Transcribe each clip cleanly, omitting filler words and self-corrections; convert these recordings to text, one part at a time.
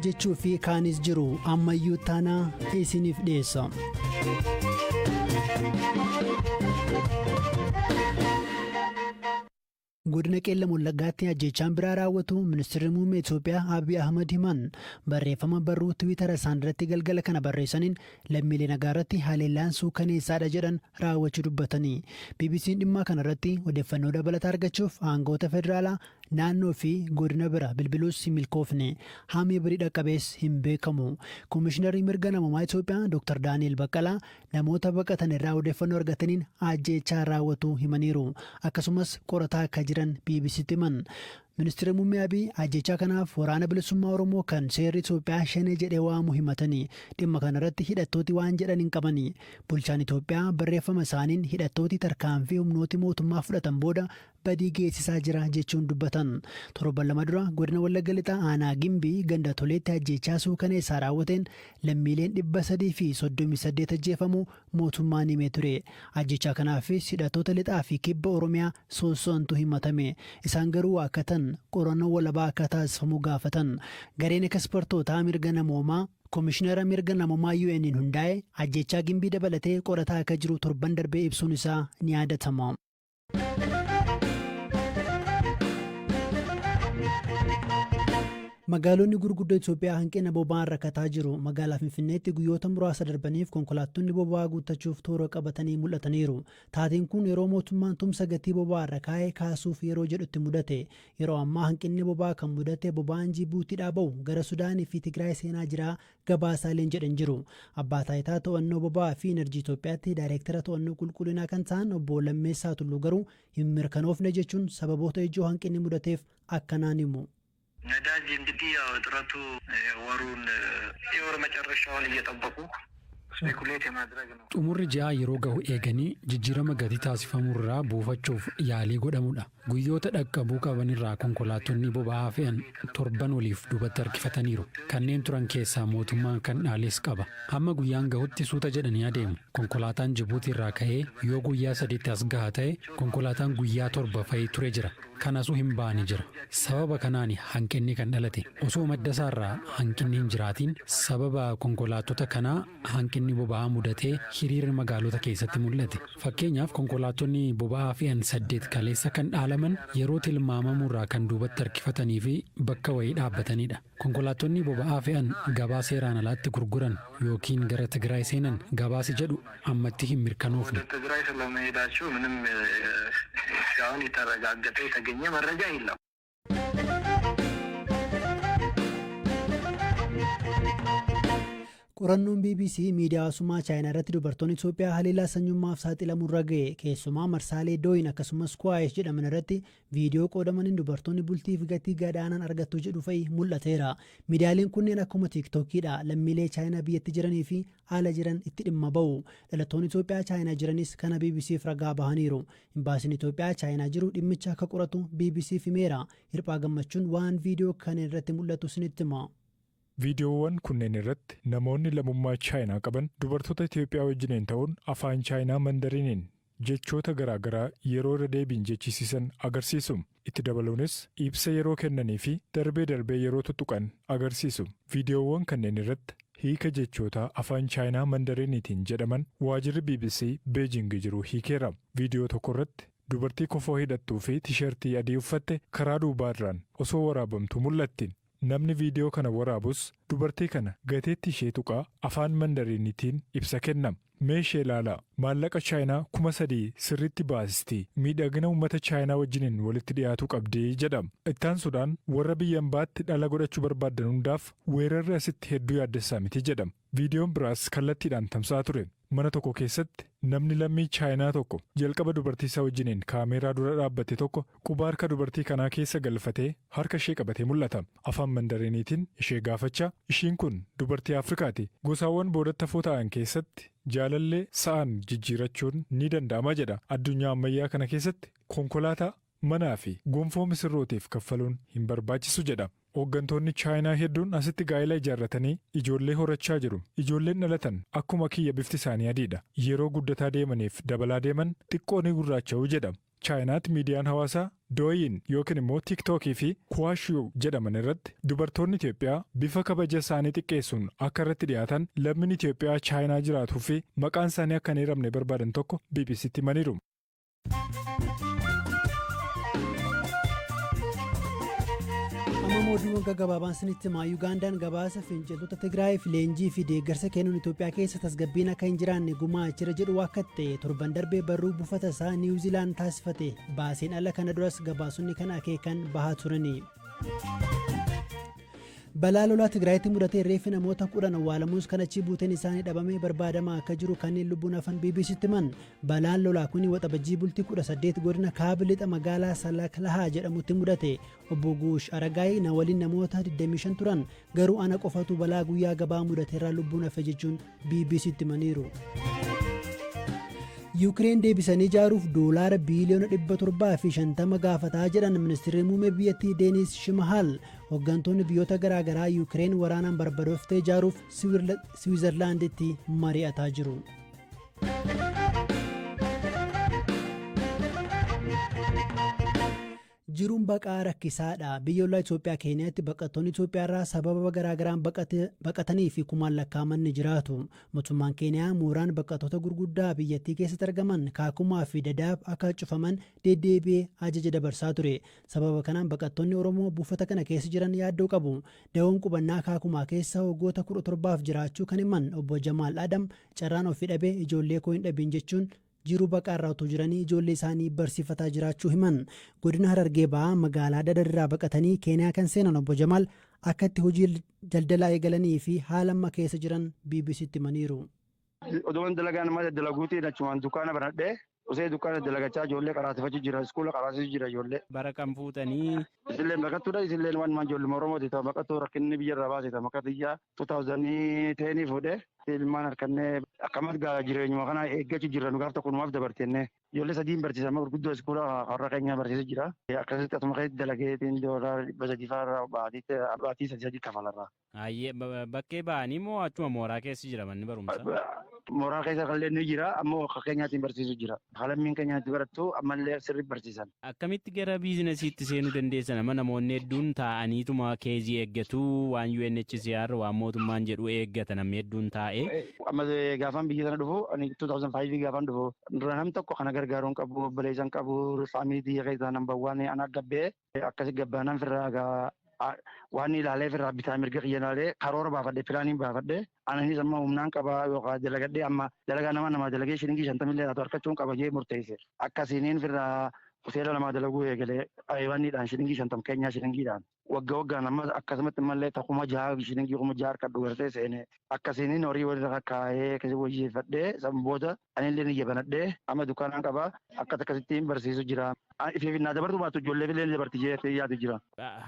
Jechuu fi kaanis jiru ammayyuu taanaa isiniif dhiyeessa. Godina Qeellam Wallaggaatti ajjeechaan biraa raawwatu Ministeerri Muummee Itoophiyaa Abiy Ahmad himan. Barreeffama barruu Tiwiitara isaan irratti galgala kana barreessaniin lammiilee nagaa irratti haleellaan suukaneessaadha jedhan raawwachuu dubbatanii. BBC'n dhimma kana irratti odeeffannoo dabalataa argachuuf aangawoota federaalaa, naannoo fi godina bira bilbiluus hin milkoofne. Hammi badii dhaqqabees hin beekamu. Komishinarri mirga namoomaa Itoophiyaa Dr. Daani'el Baqqalaa namoota baqatan irraa odeeffannoo argataniin ajjeechaa raawwatuu himaniiru. Akkasumas qorataa akka jiran BBCtti himan. Ministeerri Muummee Abiy ajjeechaa kanaaf Waraana Bilisummaa Oromoo kan seerri Itoophiyaa Shanee jedhee waamu himatanii dhimma kanarratti hidhattooti waan jedhan hin qabani. Bulchaan Itoophiyaa barreeffama isaaniin hidhattooti tarkaanfii humnooti mootummaa fudhatan booda badii geessisaa jira jechuun dubbatan. Torban 2 dura godina Wallagga Lixaa aanaa Gimbii ganda Toleetti ajjeechaa suukaneessaa raawwateen lammiileen 338 ajjeefamuu mootummaan himee ture. Ajjeechaa kanaafis hidhattoota Lixaa fi Kibba Oromiyaa sosso'antu himatame. Isaan garuu waakkatan, qorannoon walabaa akka taasifamu gaafatan. Gareen ekaspartootaa mirga namoomaa Komishinara mirga namoomaa UN'n hundaa'e ajjeechaa Gimbii dabalatee qorataa akka jiru torban darbe ibsuun isaa ni yaadatama. Magaalonni gurguddoo Itoophiyaa hanqina boba'aan rakkataa jiru. Magaalaa Finfinneetti guyyoota muraasa darbaniif konkolaattonni boba'aa guuttachuuf toora qabatanii mul'ataniiru. Taateen kun yeroo mootummaan tumsa gatii boba'aa irra kaa'e kaasuuf yeroo jedhutti mudate. Yeroo ammaa hanqinni boba'aa kan mudate boba'aan Jibuutiidhaa ba'u gara Sudaanii fi Tigraay seenaa jira gabaasaaleen jedhan jiru. Abbaa Taayitaa To'annoo Boba'aa fi Inarjii Itoophiyaatti Daayreektara To'annoo Qulqullinaa kan ta'an Obbo Lammeessaa Tulluu garuu hin mirkanoofne jechuun sababoota ijoo hanqinni mudateef akkanaan himu. ነዳጅ እንግዲህ ያው እጥረቱ ወሩን የወር መጨረሻውን እየጠበቁ ስፔኩሌት የማድረግ ነው። Xumurri ji'aa yeroo gahu eeganii jijjiirama gatii taasifamurraa buufachuuf yaalii godhamudha. Guyyoota dhaqqabuu qabanirraa konkolaattonni boba'aa fe'an torban oliif duubatti harkifataniiru. Kanneen turan keessaa mootummaan kan dhaales qaba. Hamma guyyaan gahutti suuta jedhanii adeemu. Konkolaataan Jibuutii irraa ka'ee yoo guyyaa sadiitti as gaha ta'e, konkolaataan guyyaa 7 fa'i ture jira. Kan asuu hin baane jira. Sababa kanaani hanqinni kan dhalate. Osoo maddasaarraa hanqinni hin jiraatiin sababa konkolaattota kanaa hanqinni boba'aa mudatee hiriirri magaalota keessatti mul'ate. Fakkeenyaaf konkolaattonni boba'aa fe'an 8 kaleessa kan dhaalaman yeroo tilmaamamurraa kan duubatti harkifatanii fi bakka wayii dhaabbatanidha. Konkolaattonni boba'aa fe'an gabaa seeraan alaatti gurguran ykn gara Tigraay seenan gabaasi jedhu ammatti hin mirkanoofne. ወደ ትግራይ ስለመሄዳቸው ምንም እስካሁን የተረጋገጠ የተገኘ መረጃ የለም። Qorannoon BBC miidiyaa hawaasummaa Chaayinaa irratti dubartoonni Itoophiyaa haleellaa sanyummaaf saaxilamurra ga'e, keessumaa marsaalee Dooyin akkasumas Kuwaayesh jedhaman irratti viidiyoo qoodamaniin dubartoonni bultiif gatii gadaanaan argattu jedhu fa'i mul'ateera. Miidiyaaleen kunneen akkuma Tiiktookiidha lammiilee Chaayinaa biyyatti jiranii fi ala jiran itti dhimma ba'u. Dhalattoonni Itoophiyaa Chaayinaa jiranis kana BBCf ragaa bahaniiru. Imbaasiin Itoophiyaa Chaayinaa jiru dhimmicha akka qoratu BBCf himeera. Hirphaa Gammachuun waan viidiyoo kana irratti mul'atu isinitti hima. Viidiyoowwan kunneen irratti namoonni lammummaa Chaayinaa qaban dubartoota Itoophiyaa wajjiniin ta'uun afaan Chaayinaa Mandariiniin jechoota garaagaraa yeroo irra deebiin jechisiisan agarsiisu. Itti dabaluunis ibsa yeroo kennanii fi darbee darbee yeroo tuttuqan agarsiisu. Viidiyoowwan kanneen irratti hiika jechootaa afaan Chaayinaa Mandariiniitiin jedhaman waajirri BBC Beejing jiru hiikeera. Viidiyoo tokko irratti dubartii kofoo hidhattuu fi tisheertii adii uffatte karaa duubaarraan osoo waraabamtu mul'atti. Namni viidiyoo kana waraabus dubartii kana gateetti ishee tuqaa afaan Mandariiniitiin ibsa kenna. Mee ishee ilaalaa, maallaqa Chaayinaa 3,000 sirriitti baasisti, miidhagina uummata Chaayinaa wajjiniin walitti dhiyaatu qabdi jedha. Ittaansuudhaan warra biyya ambaatti dhala godhachuu barbaaddan hundaaf weerarri asitti hedduu yaaddessaa miti jedha. Viidiyoon biraas kallattiidhaan tamsa'aa ture. Mana tokko keessatti namni lammii Chaayinaa tokko jalqaba dubartii isaa wajjiniin kaameeraa dura dhaabbate tokko quba harka dubartii kanaa keessa galfatee harka ishee qabatee mul'ata. Afaan Mandariiniitiin ishee gaafachaa, ishiin kun dubartii Afrikaati. Gosaawwan boodatti hafoo ta'an keessatti jaalallee sa'aan jijjiirachuun ni danda'ama jedha. Addunyaa ammayyaa kana keessatti konkolaataa, manaa fi gonfoo misirrootiif kaffaluun hin barbaachisu jedha. Hooggantoonni Chaayinaa hedduun asitti gaa'ela ijaarratanii ijoollee horachaa jiru. Ijoolleen dhalatan akkuma kiyya bifti isaanii adiidha. Yeroo guddataa deemaniif dabalaa deeman xiqqoo ni gurraacha'u jedha. Chaayinaatti miidiyaan hawaasaa Dooyin yookiin immoo Tiiktookii fi Kuwaashuu jedhaman irratti dubartoonni Itoophiyaa bifa kabaja isaanii xiqqeessuun akka irratti dhiyaatan lammiin Itoophiyaa Chaayinaa jiraatuu fi maqaan isaanii akka hin eeramne barbaadan tokko BBCtti himaniiru. Amma oduuwwan gaggabaabaan sinitti himaa. Yugaandaan gabaasa finciltoota Tigraayiif leenjii fi deeggarsa kennuun Itoophiyaa keessa tasgabbiin akka hin jiraanne gumaachira jedhu akka ta'e torban darbee barruu buufata isaa Niwuziilaand taasifate baaseen ala kana duras gabaasonni kana akeekan bahaa turani. Balaa lolaa Tigraayitti mudatee reeffi namoota 10 awwaalamus kan achi buuteen isaanii dhabamee barbaadamaa akka jiru kanneen lubbuun hafan BBCtti himan. Balaan lolaa kun Waxabajjii bultii 18 godina Kaaba Lixa magaalaa Salaklahaa jedhamutti mudate. Obbo Guush Aragaay na waliin namoota 25 turan, garuu ana qofatu balaa guyyaa gabaa mudateerraa lubbuun hafe jechuun BBCtti himaniiru. Yuukireen deebisanii ijaaruuf doolaara biiliyoona 750 gaafataa jedhan ministeerri muummee biyyattii Deenis Shimahaal. Hooggantoonni biyyoota garaagaraa Yuukireen waraanaan barbadooftee ijaaruuf Siwiizerlaanditti mari'ataa jiru. Jiruun baqaa rakkisaadha. Biyya ollaa Itoophiyaa Keeniyaatti baqattoonni Itoophiyaa irraa sababa garaagaraan baqatanii fi kumaan lakkaa'aman ni jiraatu. Mootummaan Keeniyaa mooraan baqattoota gurguddaa biyyattii keessatti argaman Kaakumaa fi Dadaab akka cufaman deddeebi'ee ajaja dabarsaa ture. Sababa kanaan baqattoonni Oromoo buufata kana keessa jiran yaaddoo qabu. Dawoon qubannaa Kaakumaa keessa waggoota 17f jiraachuu kan himan obbo Jamaal Adam, carraan ofii dhabee ijoollee koo hin dhabin jechuun jiruu baqaarraa otoo jiranii ijoollee isaanii barsiifataa jiraachuu himan. Godina Harargee Ba'aa magaalaa Dadarraa baqatanii Keeniyaa kan seenan obbo Jamaal akka itti hojii daldalaa eegalanii fi haala amma keessa jiran BBCtti himaniiru. Oduman dalagaa nama dalaguutiin achumaan dukkaana banadhee osoo dukkaana dalagachaa ijoollee qaraasifachuu jira, iskuula qaraasisuu jira ijoollee. Bara kam fuutanii? Isilleen baqattuudha, isilleen waan maan ijoolluma Oromooti ta'u baqattuu rakkinni biyya irraa baase ta'u maqatiyyaa 2010 fuudhee ilmaan harkannee akkamas gaa jireenyuma kana eeggachuu jirra nu gaaf tokko numaaf dabartenne. Ijoollee sadiin barsiisa, amma gurguddoo iskuula har'a keenya barsiisu jira. Akkasitti asuma keessatti dalageetiin doolaara 300 fa'aa baatii sadii sadii kafalarraa. Hayyee, bakkee ba'anii moo achuma mooraa keessa jira manni barumsaa? Mooraa keessa kallee ni jira, ammoo akka keenyaatiin barsiisu jira. Halammiin keenyaatti barattu ammallee sirri barsiisan. Akkamitti gara biizinasiitti seenuu dandeessan? Amma namoonni hedduun taa'aniituma keezii eeggatu, waan UNHCR waan mootummaan jedhu eeggata namni hedduun taa'ee. Amma gaafan biyya sana dhufu, ani 2005 gaafan dhufu, dura nam tokko kana gargaaruun qabu, obboleessan qabu, faamilii biyya keessaa number one ana gabbee akkasi gabbaanan firraa gaa waan ilaalee firraa bitaa mirga kiyya ilaalee karoora baafadhe, pilaaniin baafadhe. Ananis amma humnaan qabaa yookaan dalagadhee amma dalagaa nama namaa dalagee shilingii 50 illee haatu harkachuun qaba jee murteesse. Akkasiiniin firraa hoteela namaa dalaguu eegalee ayiwanniidhaan shilingii 50 keenyaa shilingiidhaan. Wagga waggaan amma akkasumatti ammallee ta 6000 shilingii 6000 harkadhu gartee seene. Akkasiiniin horii walirra kaa'ee akkasii wayyeeffadhee san booda anillee ni jabanadhee amma dukkaanaan qabaa akkas akkasittiin barsiisu jira. Ifeef naa dabartu baattu ijoollee illee dabarti jee yaadu jira.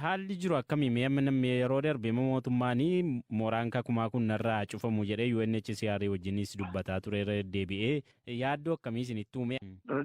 Haalli jiru akkamii? Mee amma namni yeroo darbe mootummaan mooraan Kakumaa kun narraa cufamu jedhee UNHCR wajjinis dubbataa ture, irra deddeebi'ee yaaddoo akkamii isinitti uume?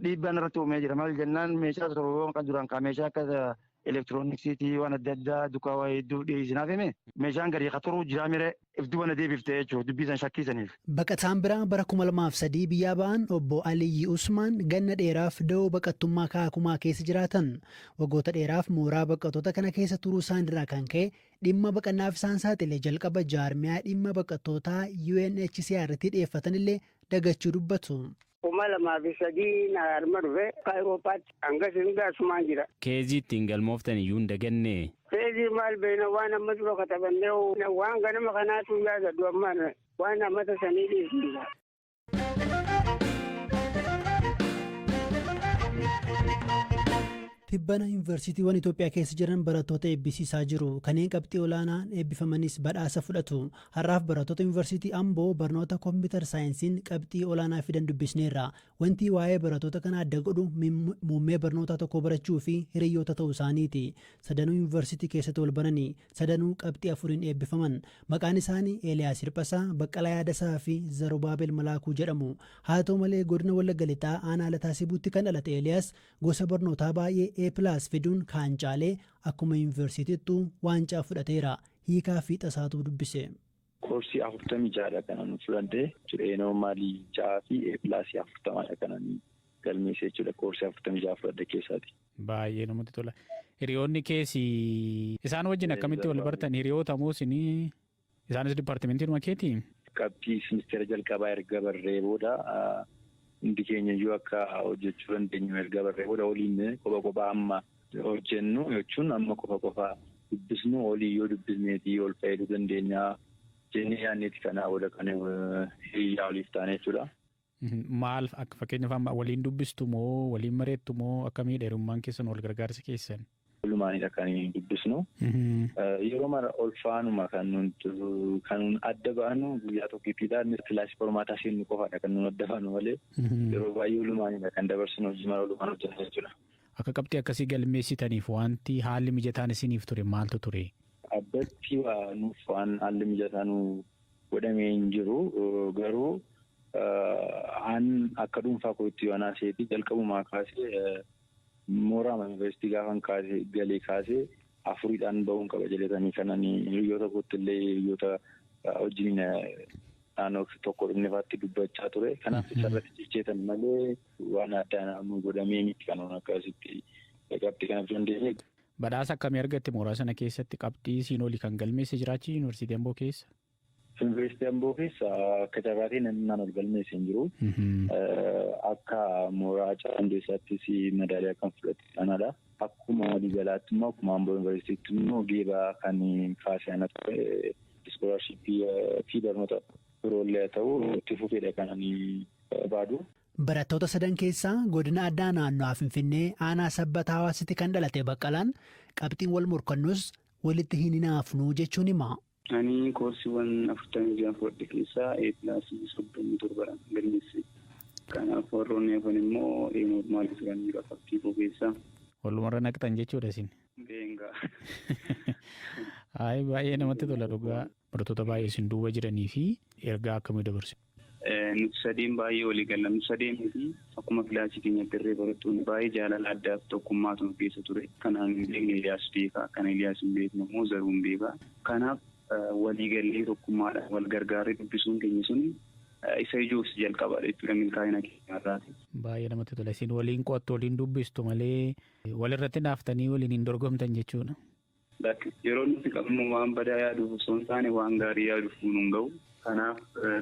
Dhiibbaan irratti uumee jira. Maal jennaan, meeshaa tokko kan duraan kaa meeshaa akka elektirooniksiitii waan adda addaa dukaa waa hedduu dhiyeessinaaf hime, meeshaan gadi qaxuruu jiraa mire if duba na deebifte jechuudha dubbii san shakkisaniif. Baqataan biraa bara 2003 biyyaa ba'an obbo Aliyyi Usmaan ganna dheeraaf da'oo baqattummaa Kaakumaa keessa jiraatan. Waggoota dheeraaf mooraa baqattoota kana keessa turuu isaaniirraa kan ka'e dhimma baqannaaf isaan saaxile jalqaba jaarmiyaa dhimma baqattootaa UNHCR tti dhiyeeffatan illee dagachuu dubbatu. 2003 na harma dhufe Awuroopaatti, hangas hanga asumaan jira. Keezii ittiin galmooftan iyyuu hin daganne. Keezii maal beena, waan amma dura katabannee waan ganama kanaatu yaadadhu, amma waan ammata sanii dhiisnisa. Tibbana yuunivarsiitiiwwan Itoophiyaa keessa jiran barattoota eebbisiisaa jiru. Kanneen qabxii olaanaan eebbifamanis badhaasa fudhatu. Har'aaf barattoota Yuunivarsiitii Amboo barnoota kompiitar saayinsiin qabxii olaanaa fidan dubbisneerra. Wanti waa'ee barattoota kana adda godhu muummee barnootaa tokko barachuu fi hiriyoota ta'uu isaaniiti. Sadanuu yuunivarsiitii keessatti wal baranii, sadanuu qabxii 4n eebbifaman. Maqaan isaanii Eeliyaas Hirphasaa, Baqqalaa Yaadasaa fi Zarubaabel Malaakuu jedhamu. Haa ta'u malee godina Wallagga Lixaa aanaa Lataa Sibuutti kan dhalate Eeliyaas gosa barnootaa baay'ee A+ fiduun kaan caalee akkuma yuunivarsiitittuu waancaa fudhateera. Hiikaa fi Tasaatu dubbise. Koorsii 46dha kanan fudhadhe. A normaalii 6 fi A plusii 40dha kanan Galmeesse jechuudha, koorsii 46 fudhadhe keessaati. Baay'ee namatti tola. Hiriyoonni keessi isaan wajjin akkamitti wal bartan? Hiriyoota moo isinii isaanis dipaartimentiinuma keetii? Qabxii simisteera jalqabaa erga barree booda, hundi keenya iyyuu akka hojjechuu dandeenyu erga barree booda, waliin kopha kophaa amma hojjennu jechuun amma kopha kophaa dubbisnu olii yoo dubbisneetii ol fayyaduu dandeenya jennee yaadneeti, kanaa booda kan hiriyaa waliif taane jechuudha. Maal akka fakkeenyaaf amma waliin dubbistu moo waliin mareettu moo akkamii dheerummaan keessan, wal gargaarsi keessan? Walumaanidha kan dubbisnu. Yeroo mara ol faanuma kan nun adda baanu guyyaa tokkittiidha. Innis kilaasii qormaataa seennu qofaadha kan nun adda baanu malee yeroo baay'ee walumaanidha kan dabarsinu, hojii mara walumaan hojjenna jechuudha. Akka qabxii akkasii galmeessitaniif wanti haalli mijataan isiniif ture maaltu ture? Addatti waa nuuf waan haalli mijataa nu godhamee hin jiru, garuu an akka dhuunfaa kootti yoo anaaseeti jalqabumaa kaasee mooraa yuunivarsiitii gaafan kaasee galee kaasee afuriidhaan bahuun qaba jedhetanii kanan hiriyoota kootti illee, hiriyoota wajjin naannoo tokko dhufnefaatti dubbachaa ture. Kanaaf isarratti cicheetan malee waan addaa nu godhamee miti kan akkasitti qabxii kanaaf dandeenye. Badhaasa akkamii argatte mooraa sana keessatti? Qabxii siin olii kan galmeesse jiraachii yuunivarsiitii Amboo keessa? Yuunivarsiitii Amboo keessa akka carraatiin namni naan ol galmeesse hin jiru. Akka mooraa Hundeessaattis madaaliyaa kan fudhate sanadha. Akkuma waliigalaatti immoo, akkuma Amboo Yuunivarsiitiitti immoo geebaa kan kaasee ana ture, iskoolaarshiippii fi barnoota biroollee haa ta'u itti fufeedha kan ani barbaadu. Barattoota sadan keessaa godina addaa naannoo Finfinnee aanaa Sabbataa Hawaasitti kan dhalate Baqqalaan, qabxiin wal morkannus walitti hin hinaafnu jechuun hima. Ani koorsiiwwan 46 fudhadhe keessaa A plusii 37dhaan galmeesse. Kanaaf warroonni hafan immoo A normalii turanidha qabxii koo keessaa. Walumarra naqxan jechuudha isin. Beengaa. Ayi, baay'ee namatti tola dhugaa. Barattoota baay'ee isin duuba jiranii fi ergaa akkamii dabarsu? Nuti sadeen baay'ee walii galla. Nuti sadeen fi akkuma kilaasii keenyatti irree barattoonni baay'ee jaalala addaaf tokkummaatu nu keessa ture. Kanaan hin beekne Iliyaas beekaa. Kan Iliyaas hin beekne immoo Zaruun beekaa. Kanaaf waliigallee tokkummaadhaan wal gargaaree dubbisuun keenya sun isa ijoos jalqabaadha jechuudha milkaa'ina keenya irraati. Baay'ee namatti tola. Isin waliin qo'attu, waliin dubbistu malee walirratti naaftanii waliin hin dorgomtan jechuudha. Yeroo nuti qabnu waan badaa yaaduuf osoo hin taane waan gaarii yaaduuf nu hin ga'u. Kanaaf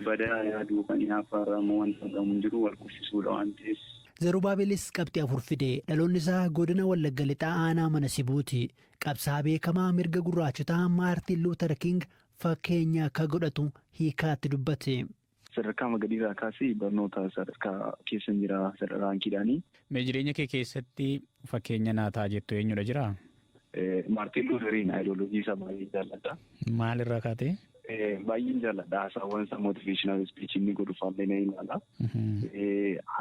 badaa yaaduu kan hinaaffaarraa immoo wanta argamu hin jiru, wal kuffisuudha waan ta'eef. Zarubaabelis qabxii 4 fide. Dhaloonni isaa godina Wallagga Lixaa aanaa Mana Sibuuti. Qabsaa beekamaa mirga gurraachotaa Maartiin Luuter King fakkeenya akka godhatu hiikaatti dubbate. Sadarkaa magariisaa kaasee barnoota sadarkaa keessa jira raankiidhaanii. Mee jireenya kee keessatti fakkeenya naa ta'a jettu eenyudha, jiraa? Maartiin Luuteriin ideoloojii isaa baay'ee jaalladha. Maalirraa kaatee? Baay'een jaalladha. Haasaawwan isaa, motivational speech inni godhu faallee na ilaala.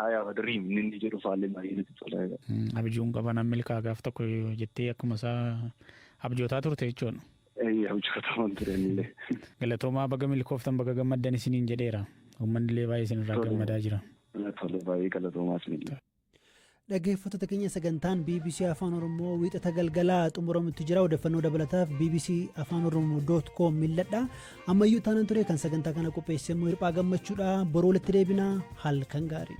"I have a dream" inni jedhu faallee baay'ee natti tola. Abjuun qaba, nan milkaa gaaf tokko jettee akkuma isaa abjootaa turte jechuudha. Abjootaa waan turanillee. Galatoomaa, baga milkooftan, baga gammaddan isiniin jedheera. Uummanni illee baay'ee isinirraa gammadaa jira. Tole, baay'ee galatoomaa isinillee. Dhaggeeffattoota keenya, sagantaan BBC Afaan Oromoo wiixata galgalaa xumuramutti jira. Odeeffannoo dabalataaf bbcafaanoromoo.com milladha. Ammayyuu taanan ture kan sagantaa kana qopheesse immoo Hirphaa Gammachuudha. Boroo walitti deebinaa, halkan gaarii.